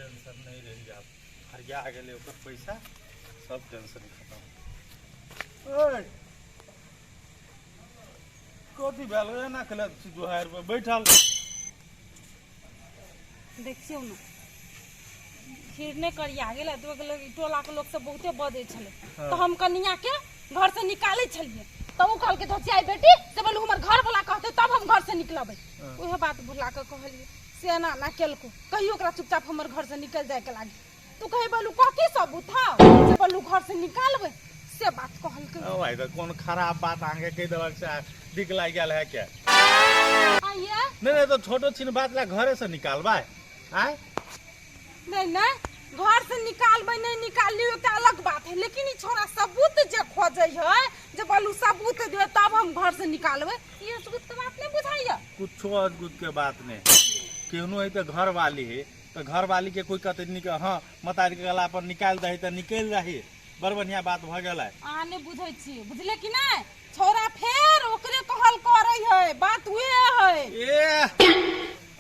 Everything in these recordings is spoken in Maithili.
टेंशन नहीं रही आब, हरिया गेलै ओकर पैसा, सब टेंशन खतम। ओए कथी भेल एना केला दुहारि पर बैठल? देखियौ ने, खीर नहि करिया गेल। एतबे के लोग, टोला के लोग सब बहुते बजै छलै। तऽ हम कनिया के घर से निकालै छलियै तऽ ओ कहलकै, धोचियाई बेटी से बोलू, हमर घर वाला कहतै तब हम घर से निकलबै। उहे बात भुला कऽ कहलियै से एना एना केलको। कहियो ओकरा चुपचाप हमर घर से निकल जाय के लागी। तू कहे बोलू कथी सबूत हौ से बोलू घर से निकालबै, से बात कहलकै। ओ भाई, तऽ कोन खराब बात अहाँके कहि देलक से दिक लागि गेल है के? आइए। नहीं नहीं, तो छोटो छिन बात ला घरे से निकालबै आय? नहीं नहीं, घर से निकालबै नहीं निकालियो एकटा अलग बात है, लेकिन ई छोरा सबूत जे खोजै है जे बोलू सबूत दे तब हम घर से निकालबै, ई अजगुत के बात नहीं बुझाइया। कुछो अजगुत के बात नहीं। केहनो है तऽ घर वाली है, तऽ घर वाली के कोई कहते निक, हाँ मतारी के गला पर निकाल दही तऽ निकलि जाही, बड़ बढ़िया बात भऽ गेलै। अहाँ नहि बुझै छियै, बुझले कि नहि? छौड़ा फेर ओकरे कहल करै है, बात उहे है। ए,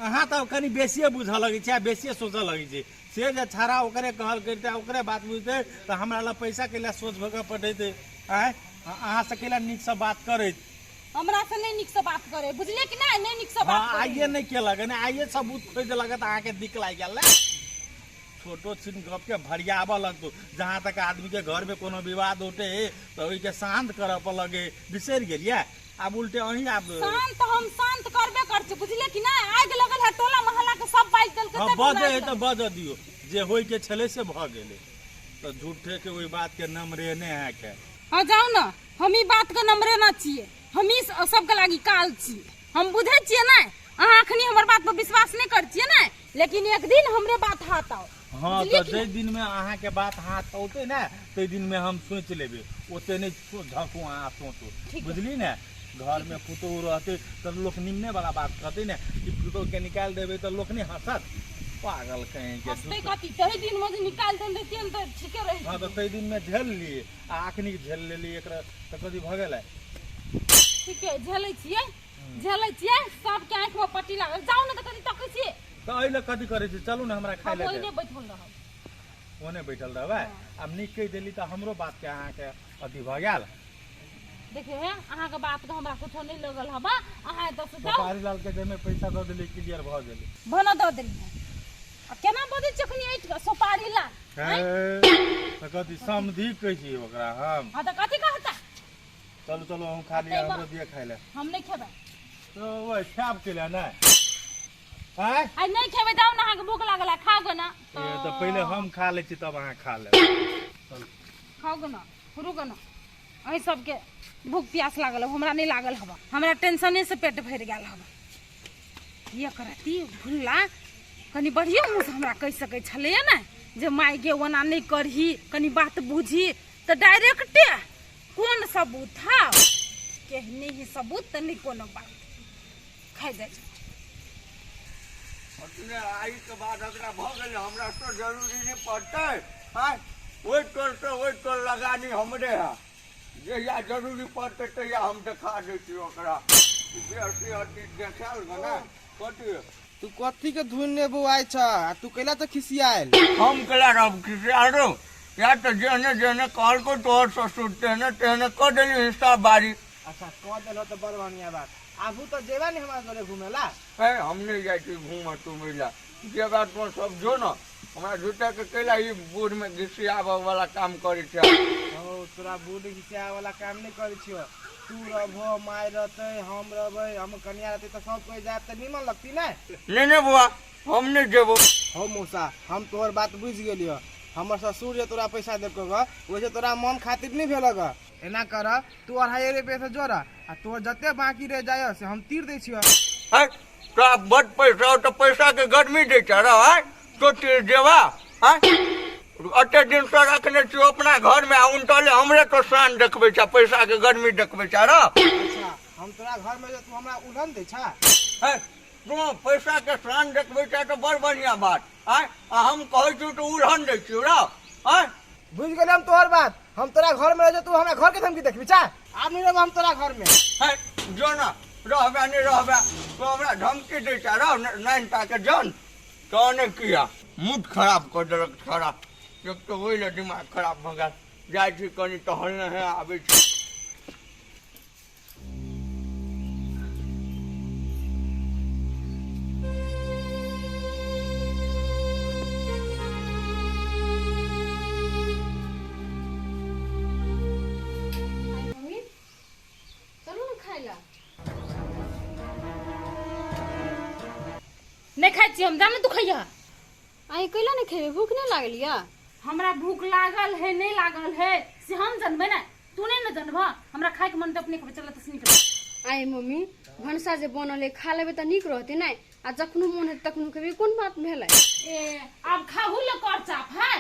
अहाँ तऽ कनि बेसिए बुझऽ लगै छै आ बेसिए सोचऽ लगै छै। से जे छाड़ा ओकरे कहल करितै, ओकरे बात बुझतै तऽ हमरा लग पैसा कैला सोच भऽ कऽ पठेतै? आँय, अहाँ से कैला नीकसँ बात करैत? हमरा से नहीं नीक से बात करे, बुझले कि नहीं? नहीं नीक से बात करे। आइए नहीं केलक ने, आइए सबूत खोज देलक तऽ अहाँके दिक लागि गेल ने। छोटो छिन गप के भरियाबऽ लगतौ। जहाँ तक आदमी के घर में कोनो विवाद उठे तऽ ओहिके शांत करऽ पर लगे, बिसरि गेलियै? आब उल्टे अहीं आब। शांत हम शांत करबे कर छी, बुझले कि नहीं? आगि लगल है, टोला मोहल्ला के सब बाजि देलकै। हाँ, तब हमरा बजै है आगि तऽ लगल। बजऽ दियौ, जे होइ के छलै से भऽ गेलै। तऽ झूठे के ओहि बात के नमरेने अहाँके। हाँ जाउ ने, हम ई बात के नमरे ना छियै, हम ई सबके लागी काल छियै, हम बुझै छियै ने। अहाँ अखनी हमर बात पर विश्वास नहीं कर छियै ने, लेकिन एक दिन हमरे बात हाथ आओ। हाँ। बुझलियै तऽ कि जाहि दिनमे अहाँके बात हाथ औतै ने ताहि दिनमे हम सोचि लेबै। ओते नहि झँकू अहाँ, सोचू। ठीक है। बुझली ने? घरमे पुतोहु रहतै तऽ लोक निमने वाला बात कहतै ने कि पुतोहुके निकालि देबै तऽ लोक नहि हँसत? पागल कहीं के। हंसते कथी? तही दिन में जे निकाल देन रहितियै ने तऽ ठीके रही। हाँ, तऽ ताहि दिनमे झेल लिए आ अखनी झेल लेली, एकरा तऽ कथी भऽ गेलै? ठीके झेलै छियै, झेलै छियै। सबके आँखि में पट्टी लागल। जाउ ने तऽ कथी तकै छियै? तऽ एहि लए कथी करै छी? चलू ने, हमरा खाय हम लए ओहिने देब। बैठल रहब। ओने बैठल रहबै? आब नीक कहि देली तऽ हमरो बातके अहाँके अथी भऽ गेल। देखियौ हे, अहाँके बात के हमरा कुछो नहि लगल हबा। अहाँ एतऽ से जाउ। सुपारी लाल के जाहिमे पैसा दऽ देली, क्लियर भऽ गेलै। भने दऽ देलियै, आ केना बजै छियै अखनी ऐठ कऽ सुपारी लाल? हे, तऽ कथी समधी कहै छियै ओकरा हम? हाँ तऽ कथी कहता? चलू चलू, हम खा लिअ, हमरो दिअ खाय लए। हम नहि खेबै। तऽ ओए खायब केला नहि आँय? आइ नहि खेबै। जाउ ने, अहाँके भूख लागल है, खाउ गो ना। ए, तऽ पहिले हम खा लै छी तब अहाँ खा लेब, चलू। खाउ गो ना, रुको गो ना। अहीं सबके भूख प्यास लागल हब, हमरा नहि लागल हबा। हमरा टेंशने से पेट भरि गेल हबा। ये करती भुल्ला कनि बढ़ियो मुँहसँ हमरा कहि सकै छलैए ने जे माय गे, ओना नहि करही, कनि बात बुझी। तऽ डायरेक्टे कोन सबूत हौ के? नहि सबूत तऽ नहि कोनो बात, खाइ जाइ छै। अपने आई के बाद एकरा भऽ गेलै, हमरा तो जरूरी नहि पड़तै। आँय, ओहि टोल से ओहि टोल लगानी हमरे है। जहिया जरूरी पड़तै तहिया हम देखा दै छी ओकरा। बेसी अथी देखायल गे ने कथी। तू कथी के धुन ने बौआइ छ आ तू कैला तऽ खिसियायल? हम केला रहब खिसियाल रौ? या तऽ जेहने जेहने कहलको तोहर ससुर तेहने तेहने कऽ देली हिसाब बारी। अच्छा, कऽ देलहो तऽ बड़ बढ़िया बात। आबू तऽ जेबा ने हमरा घरे घुमेला। है, हम नहि जाइ छी घूमऽ तुमै ला। जे बात तों सब जो न, हमरा झूठे के कैला ई बूढ़ में घिसियाबऽ वाला काम करै छै? हौ, तोरा बूढ़ घिसियाबऽ वाला काम नहि करै छियौ। तू रहबो, माय रहतै, हम रहबै, हम कनिया रहतै, तऽ सब कोइ जायब तऽ नीमन लगती ने। नहि नहि बौआ, हम नहि जेबो। हौ मौसा, हम तोहर बात बुझि गेलियौ। हमर ससुर जे तोरा पैसा देलकौ ग, ओहिसँ तोरा मन खातिर नहि भेलौ ग। एना कर, तू अढ़ाई रुपये से जोड़ आ तोहर जते बाकी रह जाय से हम तीर दै छियौ। है, तोरा बड पैसा हो तऽ पैसा के गर्मी दै छै रौ? आँय, तो तीर देबा? आँय, एते दिन से रखने छियौ अपना घर में आ उनटले हमरे तो शान देखबै छै, पैसा के गर्मी देखबै छै रौ? अच्छा, हम तोरा घर में तू हमरा उलहन दै छा? है, तू पैसा के शान देखबै छै तऽ बड़ बढ़िया बात। आँय, आ हम कहै छियौ तऽ उलहन दै छियौ रौ? आँय, बुझि गेलियै हम तोहर बात। हम तोरा घर में रह, तू हमरा घर के धमकी देखबी चा? आब नहीं रहब हम तोरा घर में। है, जो ना, रहबे नहि रहबे, तू हमरा धमकी दै छै रौ? नाइन टा के जन। तहने किया मूड खराब कऽ देलक छौड़ा। एक तऽ ओहि लए दिमाग खराब भऽ गेल। जाइ छी कनि टहलने हे आबै छी। मम्मी चलू ने खाय ला। नहि खाइ छी हम, जा ने तू खैया। आइ कैला नहि खेबै, भूख नहि लागल या? हमरा भूख लागल है नहि लागल है से हम जनबै ने, तू नहि ने जनबह। हमरा खायके मन तऽ अपने खेबै, चल तऽ निकल। आइ मम्मी भनसा जे बनल है खा लेबै तऽ नीक रहतै नहि, आ जखनो मोन हेतै तखनो खेबै, कोन बात भेलै? ए आब खाहू ले कर चाप है।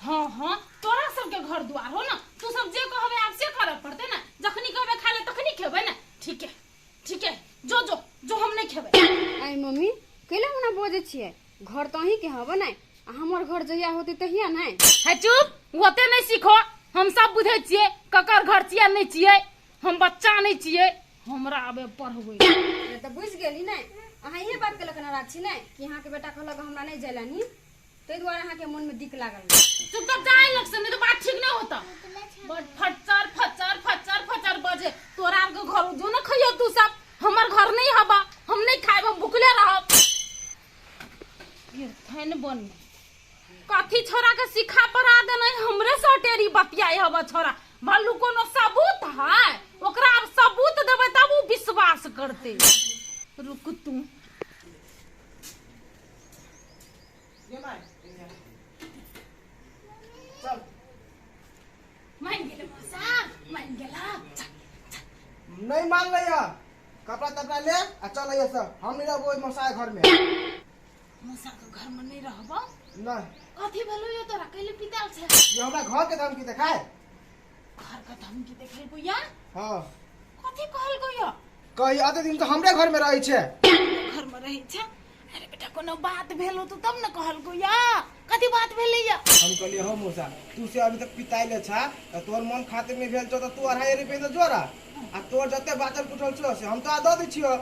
हाँ हाँ तोरा सबके घर दुआर हो ना, तू सब जे कहबे आब से करऽ पड़तै ने, जखनी कहबे खा ले तखनी खेबै ने। ठीक है ठीक है, जो जो जो हम नहीं खेबै। आइ मम्मी कैला ओना बजै छियै, घर तऽ अहीँके हबे नहि, आ हमर घर जहिया होतै तहिया नहि। है चुप, ओते नहीं सीखो, हम सब बुझै छियै ककर घर छियै नहीं छियै, हम बच्चा नहीं छियै, हमरा आबे पढ़बै। तऽ बुझि गेली नहि, अहाँ इहे बात के लऽ कऽ नाराज छी नहि कि अहाँके बेटा कहलक हमरा नहि जाय ला नी, ताहि दुआरे अहाँके मनमे दिक लागल। चुप तऽ जाय लग से, नहीं तो बात ठीक नहीं होता। बड़ फचर फचर फचर फचर बजे तोरा आर के घर जो न खइयो तू सब, हमर घर नहीं हबा, हम नहीं खाएब, हम भुखले रहब। ये थैन बन कथी छोरा के सिखा पढ़ा देने, हमरे सटेरी बतियाई हबा छोरा। भल्लू कोनो सबूत है ओकरा, आब सबूत देबै तब उ विश्वास करते। रुक तू। चल। मान गेलै मौसा, मान गेला। नहीं मान रही, कपड़ा तपड़ा ले आ चल अइहे सब, हम नहीं रहबो ओहि मौसा के घर में। मौसा के घर में नहीं रहबो? नहीं। कथी भेलो यो तोरा, कैले पिताल छै? ये हमरा घर के धमकी देखाए। घर के धमकी देखेलको या? हाँ। कथी कहलको यो? कही अते दिन तो हमरे घर में रहै छै। घर में रहै छै? अरे बेटा कोनो बात भेलो तो तब न कहलको या, कथी बात भेलै या? हम कहलिए हो मौसा, तू से अभी तक पिताई ले छा त तोर मन खातिर नहीं भेल छौ त तू 2.5 रुपया तो जोड़ा, आ तोर जते बाचल कुटल छौ से हम तो दऽ दै छियौ।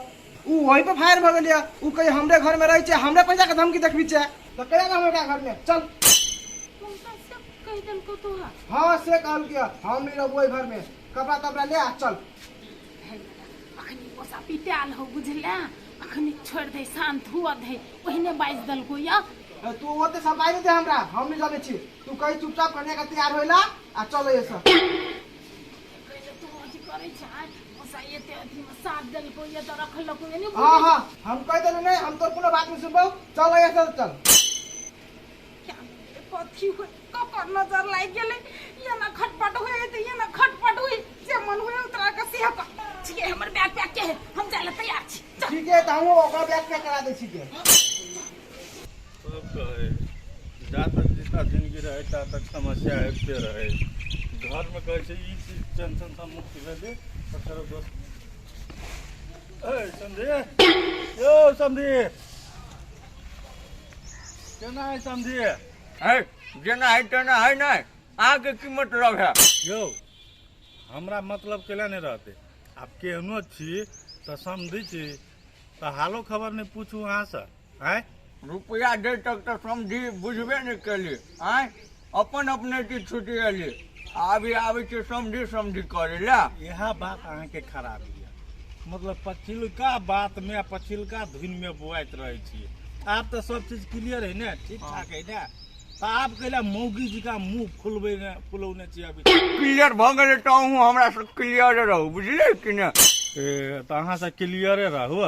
उ वहीं पे फायर भऽ गेलियै, उ कही हमरे घर में रहै छै, हमरे पैसा के धमकी देखबी छै, तऽ कहिया ना हम एकरा घर में चल। मौसा से कहि देलको तोरा? हाँ से कहलकै, हम नहीं रहबो ओहि घर में, कपड़ा तपड़ा ले आ चल। हे बेटा अखनी मौसा पिटायल हो बुझले, अखनी छोड़ दे, शांत हुआ दे, ओहिने बाजि देलको या। तू ओते सफाई नहीं दे हमरा, हम नहीं जाने छी, तू कहीं चुपचाप कन्या के तैयार होइला आ चल ये सब। कहिले तू अथी करै छै मौसा, एते अथी में साथ देलको या तऽ रखलको या नहीं। हाँ हाँ हम कह देने नहीं, हम तो कोनो बात नहीं सुनबो, चल ये सब चल। कथी होय ककर नजर लागि गेलै, ये ना खटपट होय तऽ ये ना खटपट होय, जे मन होय उतरा के से कर छियै। हमर बैग पैक के है, हम जाय लए तैयार छी। चल। ठीक है, तऽ हमहूँ ओकरा बैग पैक करा दै छी के। सब कहै जा तक जितना जिंदगी रहै ता तक समस्या आबिते रहै। घरमे कहै छै ई चीज टेंशनसँ मुक्त भेलै तऽ फेरो दोस्त। ए समझे यौ, समझे केना है समझे? है जेना है तेना है, नहि अहाँके की मतलब है? यौ हमरा मतलब केला नहि रहतै, आब केहनो छी तऽ समझी छी तऽ हालो खबर नहि पूछू अहाँसँ। आँय रुपया दे तक तऽ समझी बुझबे नहि केली, आँय अपन अपने की छुटि एली, आबी आबै छै समझी समझी करै लए। इएह बात अहाँके खराब यऽ, मतलब पछिलका बातमे आ पछिलका धुनमे बौआइत रहै छियै। आब तऽ सब चीज क्लियर है ने, ठीक ठाक है ने, तऽ आब कैला मौगी जी का मुँह फुलबै ने फुलौने छियै अभी? क्लियर भऽ गेलै तऽ अहूँ हमरा से क्लियर रहू, बुझलियै कि ने? ए तऽ अहाँसँ क्लियरे रहू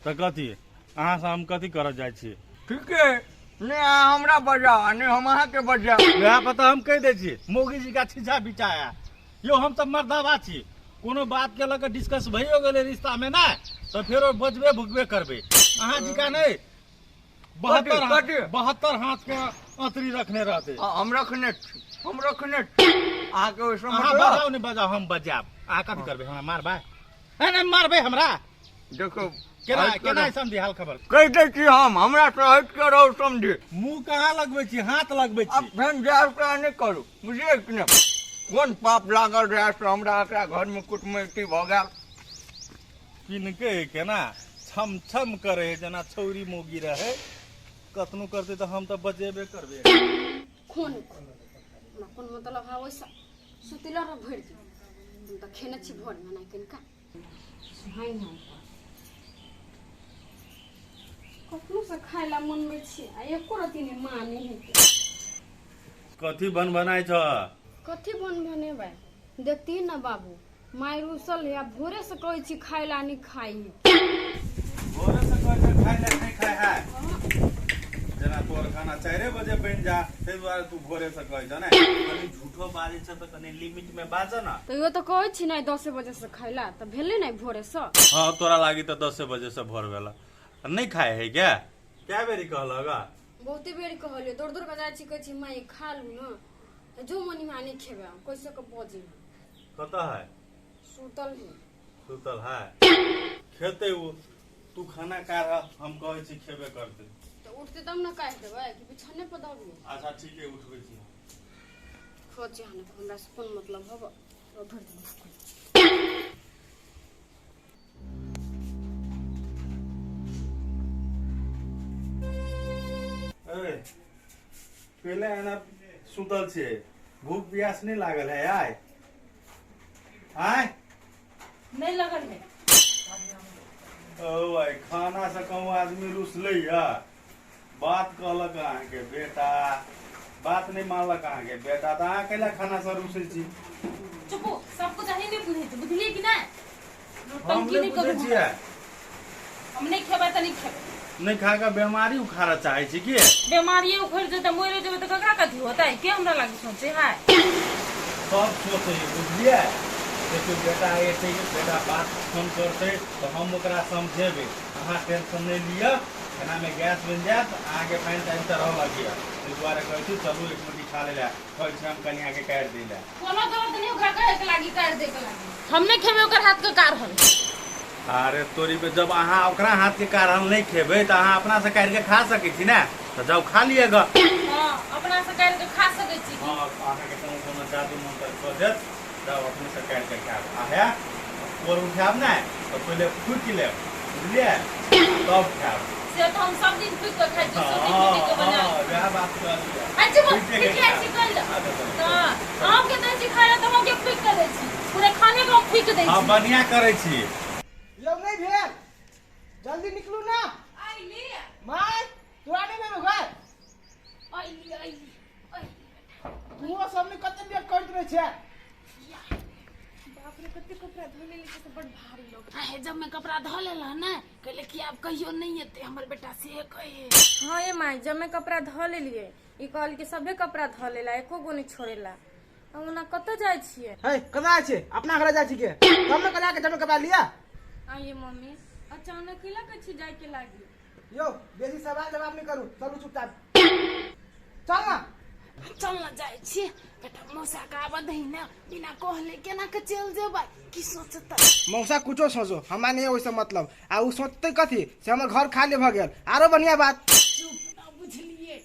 तऽ कथी अहाँसँ हम कथी करऽ जाइ छी? ठीके नहि अहाँ हमरा बजाउ आ नहि हम अहाँके बजाउ। वएह पता हम कहि दै छी, मौगी जी का छिछा बिचाया। यौ हम तऽ मर्दाबा छी, कोनो बात के लऽ कऽ डिस्कस भइयो गेलै रिश्ता मे ने तऽ फेरो बजबे भुकबे करबै। अहाँ जी का नहि 72 हाथ, कथी? 72 हाथ के अतरी रखने रहते। हाँ, हम रखने छी, हम रखने छी। अहाँके ओहिसँ अहाँ मतलब? बजाउ नहि बजाउ, हम बजायब। अहाँ कथी करबै, हमरा मारबै? नहीं नहीं मारबै हमरा। देखो केना हटि कऽ केना रहू। समझी हाल खबर कहि दै छी हम, हमरा से हटि कऽ रहू समझी। मुंह कहाँ लगबै छी, हाथ लगबै आब छी। फेर जायब तऽ नहि करू, बुझलियै कि नहि? कोन पाप लागल रहए से हमरा एकरा घरमे कुटमैती भऽ गेल। किनके केना छम छम करे है जेना छौरी मौगी रहे। कतनो करतै तऽ हम तऽ बजेबे करबै। खून हमरा कोन मतलब है ओहिसँ, सुतले रह भरि दिन। हम तऽ खेने छी भोरमे नहि कनिका सुहाइ नहि। कखनो से खाय ला मनबै छी आ एको रत्ती नहि माने है। कथी बन बनाइ छ? कथी बन बनेबै देखती न बाबू, माय रुसल है आ भोरे से कहै छी खाय ला, नहीं खाई है। भोरे से कहै छै खाय ला, नहि खाय है। जेना तोहर खाना 4 बजे बनि जा, ताहि दुआरे तू भोरे से कहै छ ने। कनि झूठो बाजै छ तऽ कनि लिमिट में बाज न। तैयो तऽ कहै छी नहि 10 बजे से खाय ला, तऽ भेलै नहि भोरे से। हाँ, तोरा लागी तऽ 10 बजे से भोर भेला। नहि खाय है क्या? कै बेरी कहलक? बहुते बेर कहलियै, दौड़ दौड़ के जाइ छी, कहै छी माय खा लू न, जो मनी माँ नहीं खेबै हम, कैसे के बजी। कतऽ है? सुतल है। सुतल है, खेतै ओ। तू खाना खा रह, हम कहै छी खेबे करतै। तऽ उठतै तब ने काटि देबै कि बिछाने पर दबियै? अच्छा ठीक है, उठबै छी। खोज यहाँ हमरा से कोन मतलब हब भरि दिन। ए पहिले एना सुतल छियै, भूख प्यास नहि लागल है आइ? आय नहीं लगल है। ओ भाई, खाना से कहूँ आदमी रुसलै या। बात कहलक अहाँके बेटा, बात नहि मानलक अहाँके बेटा, तऽ अहाँ कैला खाना से रुसै छी? चुपो, सब कुछ अहीं नहीं बुझै छी, बुझलियै कि नहीं? हम नौटंकी नहि नहीं बुझै करू। छियै। हम नहीं खेबै तऽ नहीं खेबै। नहि खा कऽ बेमारी उखाड़ऽ चाहै छी की? बीमारिये उखड़ जेतै, मरि जेबै तऽ ककरा कथी होतै? के हमरा लागी सोचे है? सब सोचै, बुझलियै? देखियौ, बेटा एतै, बेटा बात फोन करतै तऽ हम ओकरा समझेबै। अहाँ टेंशन नहि लिअ। एनामे गैस बनि जायत अहाँके, फाइन टाइम से रहऽ लगिए। ताहि दुआरे कहै छी, चलू एक मुट्ठी खा लै लए। कहै छी हम कनियाके काटि दै लए। कोनो जरूरत नहीं ओकरा कहे के लागी, काटि दे के लागी। हम नहीं खेबै ओकर हाथ के कारहल। अरे तोरी पे, जब अहाँ ओकरा हाथ के कारहल नहि खेबै तऽ अहाँ अपना से काटि के खा सकै छी ने, तऽ जाउ खा लिअ ग। हाँ, अपना से काटि के खा सकै छी। हँ, अहाँके कोनो कोनो जादू मंत्र कऽ देत। जाउ, अपने से काटि के खायब। आ हे, कोर उठायब ने तऽ पहिले फूकि लेब, बुझलियै? तब खायब। से तऽ हम सब दिन फूकि के खाइ छी, सब दिन फूकि के बना। हँ, वएह बात कहलियै। अच्छा, फूकिए के फूकि जाइ छी खायब। कहि अच्छा, चलू। तऽ अहूँके दै छी खाय लए तऽ हम के फूकि के दै छी, पूरे खाने के हम फूकि दै हँ, छी। बढ़िआँ करै छी। यौ, नहीं भेल, जल्दी निकलू ना। अइली। माय, तोरा नहीं भेल घर? अइली, अइली, अइली। तू सब ने कते लेट करैत रहै छै। बाप रे, कते कपड़ा धो लेली से बड़ भारी लोग आहे। जब मैं कपड़ा धो लेल ने, कहले कि आब कहियो नहीं एते हमर बेटा, से कहे। हाँ ये माय, जब मैं कपड़ा धो लेलियै, ई कहल कि सभे कपड़ा धो लेला, एको गो नहीं छोड़ेला। हम ओना कतऽ जाइ छियै? है, कतऽ जाइ छै? अपना घर जाइ छी के, तब ने कला के जमे कपड़ा लिया। आइए मम्मी, अचानक की लगै छी जायके लागी? यौ, बेसी सवाल जवाब नहीं करू, चलू चुपचाप, चल ना। चल न, जाइ छी बेटा। मौसा के आबऽ दही ने, बिना कहले केना के चलि जेबै? की सोचतै? मौसा कुछो सोचो, हमरा नहीं ओहिसँ मतलब। आ उ सोचतै कथी से, हमर घर खाली भऽ गेल, आरो बढ़िया बात। चुप न, बुझलियै?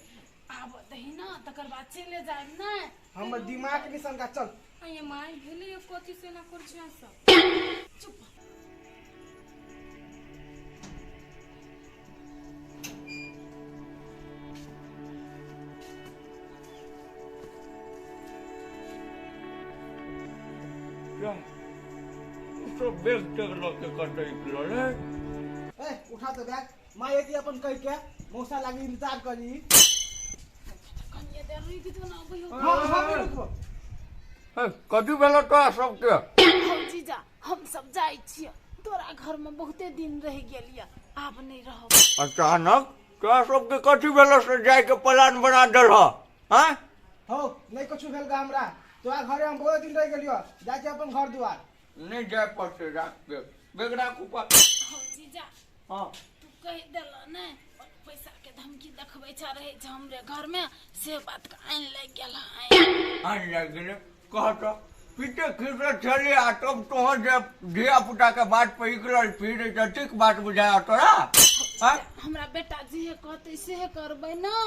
आबऽ दही ने, तकर बाद चलि जायब ने। हमर दिमाग के निशंका, चल। आइए माय, भेलै कथी से एना करै छी अहाँ सब? चुप। क्या सब बैग तक लऽ के कतऽ निकलल है? ए, उठा तो बैग। माँ यदि अपन कह के मौसा लागी इंतजार करी। कनिये देर रुकि जो ने, अबै हो। हाँ, हम नहीं रुकबो। हे, कथी भेल तोरा सबके? हौ जीजा, हम सब जाइ छियै तोरा घर में, बहुते दिन रहि गेलियै, आब नहीं रहब। अचानक तोरा सबके कथी भेल से जायके प्लान बना देलह? हाँ। हो, नहीं कुछ भेल गा हमरा। तोरा घरे हम बहुत दिन रह गेलियो, जाइ छी अपन घर दुआर। नहीं जाय पड़तै, राख बैग, बैग राख ऊपर। हौ जीजा। हाँ। तू कहि देल ने, पैसा के धमकी देखबै छ, रहै छ हमरे घर में, से बात के आनि लागि गेल आनि। आनि लागि गेलै? कह तऽ, पीटे खींचल छली आ तब तोहर जे धिया पुता के बात पर निकलल फिर तऽ ठीक बात बुझाय तोरा? हाँ? हमरा बेटा जे कहतै सेहे करबै ने,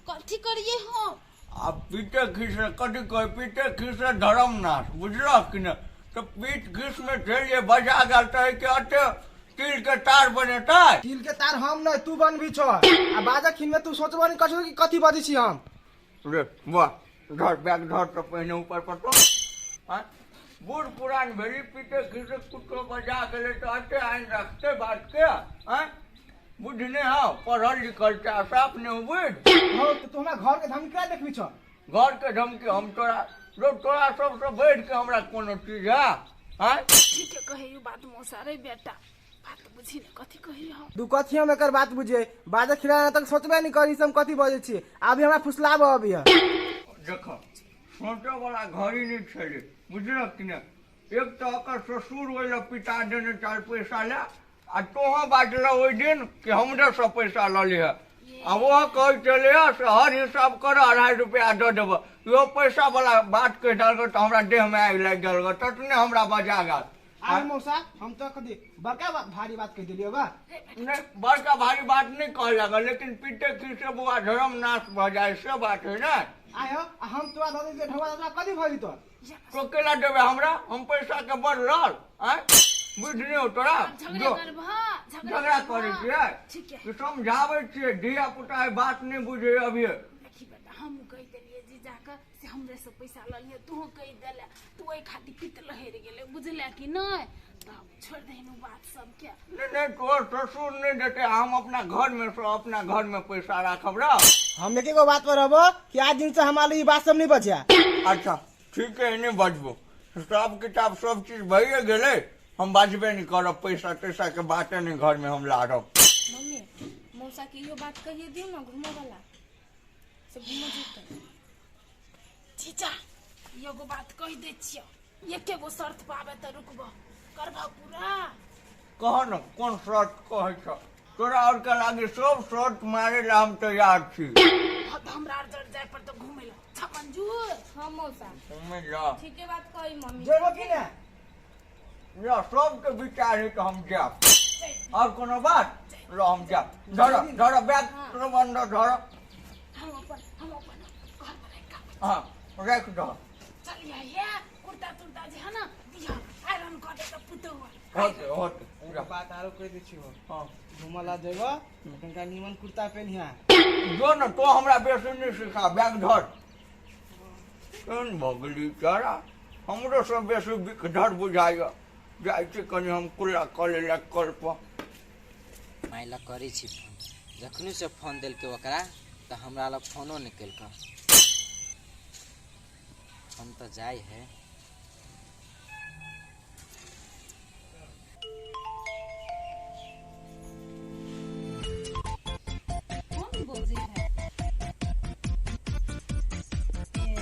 कथी करियै हम? आ पीटे खींचे कथी कहे, पीटे खींचे धर्म नाश, बुझलह कि नहि? तऽ पीट खींच में छलियै, बजा गेल तऽ एहिके अते कील के तार बनेतै? कील के तार हम नहीं, तू बनबी छो। आ बाजऽ खिन में तू सोचबो नहीं कछु कि कथी बजै छी हम। रे वाह, धर बैग धर तऽ पहिने ऊपर पर तो। आँय, बूढ़ पुरान भेली, पीटे खीसे कुछो बजा गेलै तऽ अते आनि रखतै बात के। आँय, बुद्धि नहि हौ, पढ़ल लिखल छै आ साफ नहि हौ बुद्धि। हँ तऽ तू हमरा घर के धमकी केना देखबी छो? घर के धमकी हम तोरा रो, तोरा सबसँ बढ़ि के हमरा कोनो चीज है? आँय, ठीके कहै बात मौसा। रे बेटा, बात बुझी ने, कथी कही हम? तू कथी हम एकर बात बुझे? बाजऽ खिला तक सोचबे नहीं करी से हम कथी बजै छी। अभी हमरा फुसलाबऽ अभी है। देख, सोचऽ वाला घड़ी नहि छलै, बुझलक कि नहि? एक तऽ ओकर ससुर ओहि लए पिटा देने चाल पैसा लए, आ तोहँ बाजल ओहि दिन कि हमरे से पैसा लऽ लिह, आ ओहो कहै छलै से हर हिसाब कर, 2.5 रुपया दऽ देबऽ। इहो पैसा वाला बात कहि देलक तऽ हमरा देहमे आगि लागि गेल, ततने हमरा बजा गेल। आरे मौसा, हम तो कथी बड़का भारी बात कह दिलियो बा? नहीं, बड़का भारी बात नहीं कह लागल, लेकिन पीटे खीसे बुआ धर्म नाश भऽ जाय से बात है ने। आय हो, आ हम तोरा दऽ दै ढौआ, तोरा कथी भऽ जेतौ? तो केला देबै हमरा? हम पैसा के बड़ लल। आँय, बुझि नहि हो तोरा? झगड़ा जो करबह? झगड़ा करै छियै? ठीक है। कि समझाबै छियै, धिया पुता है, बात नहि बुझै अभी। देखी बेटा, हम कहि देलियै जीजाके से हमरे से पैसा लऽ लिअ, तूहो कहि देले तू ओहि खातिर पित्त लहरि गेलै, बुझले कि नहि? तऽ छोड़ि दहीन ओ बात सबके। नहीं नहीं, तोहर ससुर नहीं देते, हम अपना घर में से अपना घर में पैसा राखब र। हम एक एगो बात पर रहबो कि आज दिन से हमारे ई बात सब नहीं बचिया। अच्छा ठीक है, नहीं बजबो। सब किताब सब चीज भइए गेलै, हम बाजबे नहीं करब, पैसा तैसा के बाते नहीं घर में हम लारब। मम्मी, मौसा के इहो बात कहिए दियौ ने, घूमऽ वाला से घूमऽ जेतै। जीजा, एगो बात कहि दै छियौ, एके गो शर्त पाबे तऽ रुकबो करबह पूरा? कह न, कोन शर्त कहै छ? तोरा और के लागे सब शर्त मारे ला हम तैयार छी। हाँ, तऽ हमरा आर जर जाय पर तऽ घूमे ला छ मंजूर? हाँ मौसा। घूमे जा। ठीके बात कही मम्मी। जेबो कि ना? या सबके विचार है तऽ हम जायब, और कोनो बात ल हम जायब। धर धर बैग सब अंदर धर। हम अपन घर में राखि कऽ। हाँ, राखि दह। चलिए, ये कुर्ता तुर्ता जे है ना, दिया आयरन कऽ दे तऽ पुतौआ। होते होते। एगो बात आरो कह दै छियो। हाँ। घूमऽ ला जेबो कनिका नीमन कुर्ता पेन्हिया। जो न, तो हमरा बेसी नहीं सिखा, बैग धर। केहन भऽ गेली चारा, हमरो सब बेसी बिखधर बुझाइए। जाइ छी कनि हम कुल्ला कऽ लै लए कल पर। माय लग करै छी फोन, जखने से फोन देलकै ओकरा तऽ हमरा लग फोनो नहि केलकै। हम तऽ जाइ है। कौन बोलते है? ए,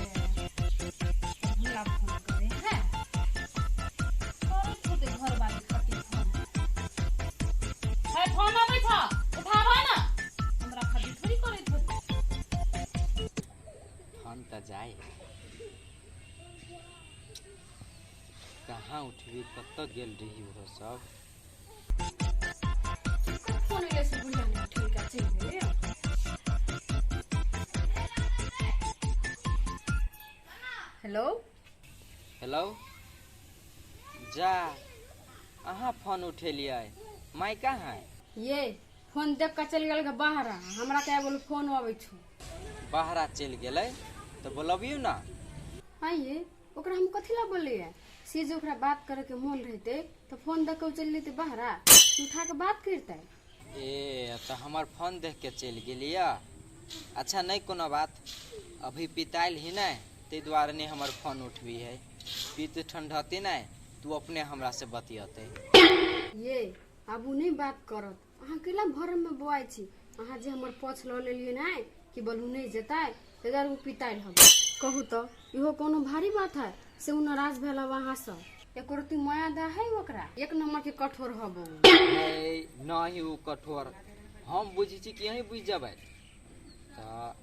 भोला फोन करे है, करैत होतै घर वाली खातिर फोन। है, फोन अबै छ, उठाबह ना, हमरा खातिर थोड़ी करैत होतै। फोन तऽ जाइ है, कहाँ उठबी? कतऽ गेल रही ओहो सब? फोन एलै से बुढ़िया नहि उठेलकै, चलि गेलै। हेलो। हेलो, जा अहाँ फोन उठेलियै, माय कहाँ है? ये फोन देख कऽ चलि गेल बाहर, हमरा के बोलू फोन अबै छौ। बाहरा चलि गेलै तऽ बोलबियौ ने। हाँ ये, ओकरा हम कथी ला बोललियै से? जे ओकरा बात करे के मोन रहते तऽ फोन देख कऽ चलि जेतै बाहरा, उठा के बात करतै। ए, तऽ हमर फोन देख के चलि गेलियै। अच्छा, नहि कोनो बात। अभी पितायल ही नहि, ताहि दुआरे नहि हमर फोन उठबी है। पित ठंडती नहि तू अपने हमरा से बतियते। ये, आब ओ नहि बात करत। अहाँ केला भरम में बौआइ छी? अहाँ जे हमर पक्ष लऽ लेलियै नहि कि बोलू नहि जेतै, ताहि दुआरे ओ पितायल हब। कहू तऽ, इहो कोनो भारी बात है से ओ नाराज भेल हब अहाँसँ? एको रत्ती माया दा है ओकरा? एक नंबर के कठोर हब ओ। नहीं नहि, ओ कठोर हम बुझै छी कि अहीं बुझि जेबै तऽ।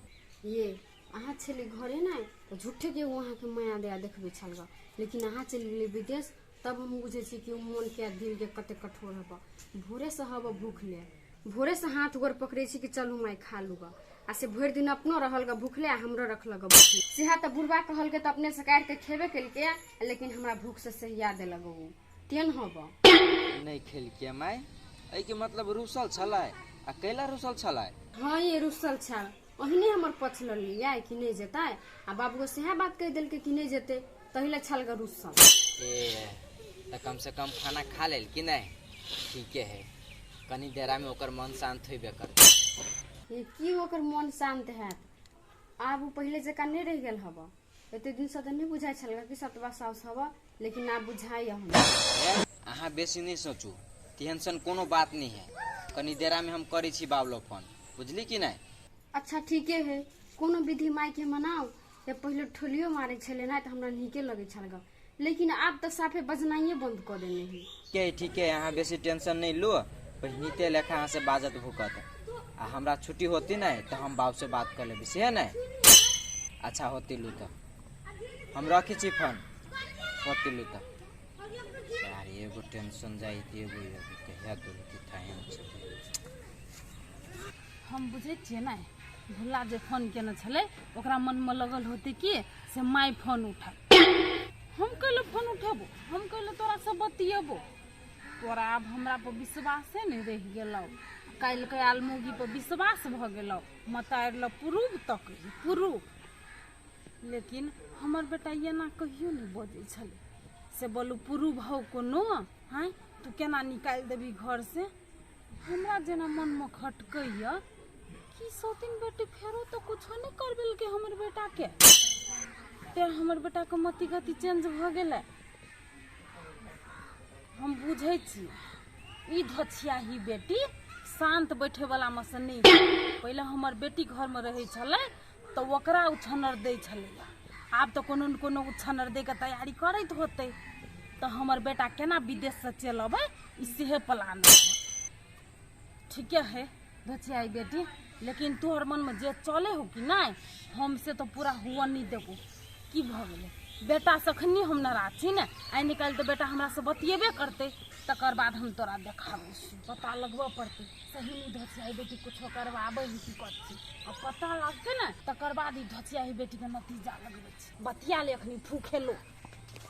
ये, अहाँ छली घरे नहि तऽ झूठे के ओ अहाँके माया दया देखबै छल ग, लेकिन अहाँ चलि गेलियै विदेश तब हम बुझै छी कि ओ मोन के दिल के कते कठोर हब। भोरे से हब भूखले, भोरे से हाथ गोर पकड़ै छी कि चलू माय, खा लू ग, आ से भरि दिन अपनो रहल ग भूखले आ हमरो रखलक ग भूखले। सेहा तऽ बुढ़बा कहलकै तऽ अपने से काटि के खेबे केलकै, लेकिन हमरा भूख से सहिया देलक ओ। तेहन हब। नहि खेलकै माय? एहिके मतलब रुसल छलै। आ कैला रुसल छलै? हाँ ये रुसल छल, ओहने हमर पक्ष लड़लियै कि नहि जेतै, आ बाबूके सएह बात कहि देलकै कि नहि जेतै, तहि लए छल ग रुसल। ए तऽ कम से कम खाना खा लेल कि नहि? ठीके है, कनी देरामे ओकर मन शान्त होइबे करतै। ये की ओकर मन शान्त हैत? आब ओ पहिले जकाँ नहि रहि गेल हब। एते दिनसँ तऽ नहि बुझाइ छल कि सतबा साउस हब, लेकिन आब बुझाइए हमरा। ए अहाँ बेसी नहि सोचू, तेहन सन कोनो बात नहि है। कनी देरामे हम करै छी बाबलो फोन, बुझली कि नहि? अच्छा ठीके है, कोनो विधि मायके मनाउ। या पहिले ठोलियो मारै छलै ने तऽ हमरा नीके लगै छल ग, लेकिन आब तऽ साफे बजनाइए बन्द कऽ देने है। के ठीक है, अहाँ बेसी टेंशन नहीं लो। पहिनीते लेखा अहाँ से बाजत भुकत, आ हमरा छुट्टी होती नहीं तऽ हम बाप से बात कर लेबै, से है नहीं? अच्छा होती लू तऽ हम रखी छी फोन, होती लू तऽ। यार एगो टेंशन जाइ एगो एगो कहिया दूर होती थाहे नहि छै। हम बुझै छियै ने, भुल्ला जे फोन केने छलै ओकरा मनमे लगल होतै कि से my phone उठा। हम कैले फोन उठेबो? हम कैले तोरा से बतियेबो? तोरा आब हमरा पर विश्वासे नहि रहि गेलौ। काल्हि के आयल मौगी पर विश्वास भऽ गेलौ, मतारि ल पुरूब तक पुरूब। लेकिन हमर बेटा एना कहियो नहि बजै छलै। से बोलू पुरूब हौ कोनो? हाँ तू केना निकालि देबी घर से? हमरा जेना मनमे खटकैया कि सौतिन बेटी फेरो तऽ कुछो नहि करबेलकै हमर बेटाके, तेँ हमर बेटाके मति गति चेंज भऽ गेलै। हम बुझै छी ई धछियाही बेटी शान्त बैठेवलामे से नहि। पहिले हमर बेटी घरमे रहै छलै तऽ ओकरा उछन्नर दै छलैया, आब तऽ कोनो ने कोनो उछन्नर दैके तैयारी करैत होतै। तऽ हमर बेटा केना विदेशसँ चलि अबै, ई सेहे प्लान। ठीके है धचियाई बेटी, लेकिन तोहर मनमे जे चले हो कि नहि, हम से तऽ पूरा हुअ नहि देबो। की भऽ गेलै बेटा से? अखनी हम नाराज छी ने, आइ निकालि तऽ बेटा हमरासँ बतियेबे करतै, तकर बाद हम तोरा देखाबै छी। पता लगबऽ पड़तै सही नहि धचियाई बेटी कुछो करबाबै है कि कथी। आ पता लगतै ने तकर बाद ई धचियाही बेटीके नतीजा लगबै छी। बतिया ले अखनी फूखेलो।